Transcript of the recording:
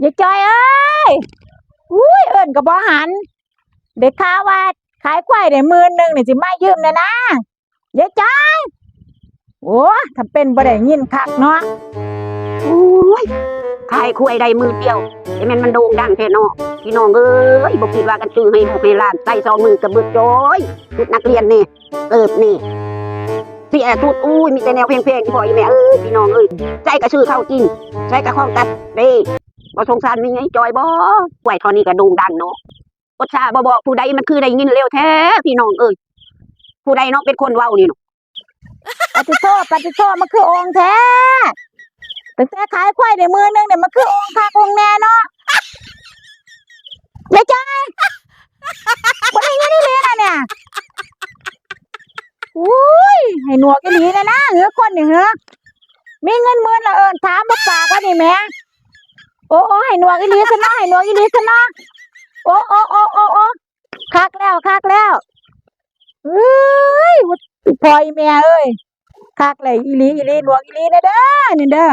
ຍາຍຈ້ອຍເອີຍ ອຸ້ຍ ເອີ້ນກໍບໍ່ຫັນ ໄດ້ຂ່າວວ່າຂາຍຄວາຍໄດ້ໝື່ນໜຶ່ງນີ້ ຊິມາຢືມແດ່ນາ ຍາຍຈ້ອຍ. ໂອ້ ຖ້າເປັນບໍ່ໄດ້ຍິນຄັກເນາະ. ໂອ້ຍ ຂາຍຄວາຍໄດ້ໝື່ນດຽວ ແຕ່ແມ່ນມັນໂດ່ງດັງແທ້ເນາະ ພີ່ນ້ອງເອີຍ. ບໍ່ຄິດວ່າກັນຊື້ໃຫ້ລູກໃຫ້ຫຼານໃຊ້ ສອງໝື່ນກະເບິດຈ້ອຍ. ຊຸດນັກຮຽນນີ້ ເກີບນີ້ ເສຍຊຸດ. ໂອ້ຍ ມີແຕ່ແນວແພງໆ ອີ່ພໍ່ອີ່ແມ່ເອີຍ ພີ່ນ້ອງເອີຍ. ໃສ່ກະຊື້ເຂົ້າກິນ ໃສ່ກະຂອງຕັດເດ້ ບໍ່ສົງສານແມ່ຍາຍຈ້ອຍບໍ? ຄວາຍທໍ່ນີ້ກະໂດ່ງດັງເນາະ. ອົດສາບໍ່ບອກຜູ້ໃດ ມັນຄືໄດ້ຍິນເລັວແທ້ ພີ່ນ້ອງເອີຍ. ຜູ້ໃດເນາະເປັນຄົນເວົ້ານີ້ເນາະ? ປາຕິໂທ ປາຕິໂທ ມັນຄືໂອ່ງແທ້. ຕັ້ງແຕ່ຂາຍຄວາຍໄດ້ມື້ໜຶ່ງນີ້ ມັນຄືໂອ່ງຄັກໂອ່ງແນ່ເນາະ ຍາຍຈ້ອຍ. ບໍ່ໄດ້ຍິນອີ່ຫຼີລະນີ້. ອຸ້ຍ ໃຫ້ໜວກອີ່ຫຼີແດ່ນາ ເອີ ຄົນນີ້ເອີ. ມີເງິນໝື່ນລະເອີ້ນຖາມບໍ່ປາກວ່ານີ້ແໝ. ໂອ້ ໂອ້ ໃຫ້ໜວກອີ່ຫຼີຊະເນາະ ໃຫ້ໜວກອີ່ຫຼີຊະເນາະ. ໂອ້ ໂອ້ ໂອ້ ໂອ້ ໂອ້ ຄັກແລ້ວ ຄັກແລ້ວ. ເອີຍ ພໍ່ອີ່ແມ່ເອີຍ ຄັກແລ້ວ ອີ່ຫຼີ ອີ່ຫຼີ ໜວກອີ່ຫຼີແດ່ເດີ ນີ້ເດີ.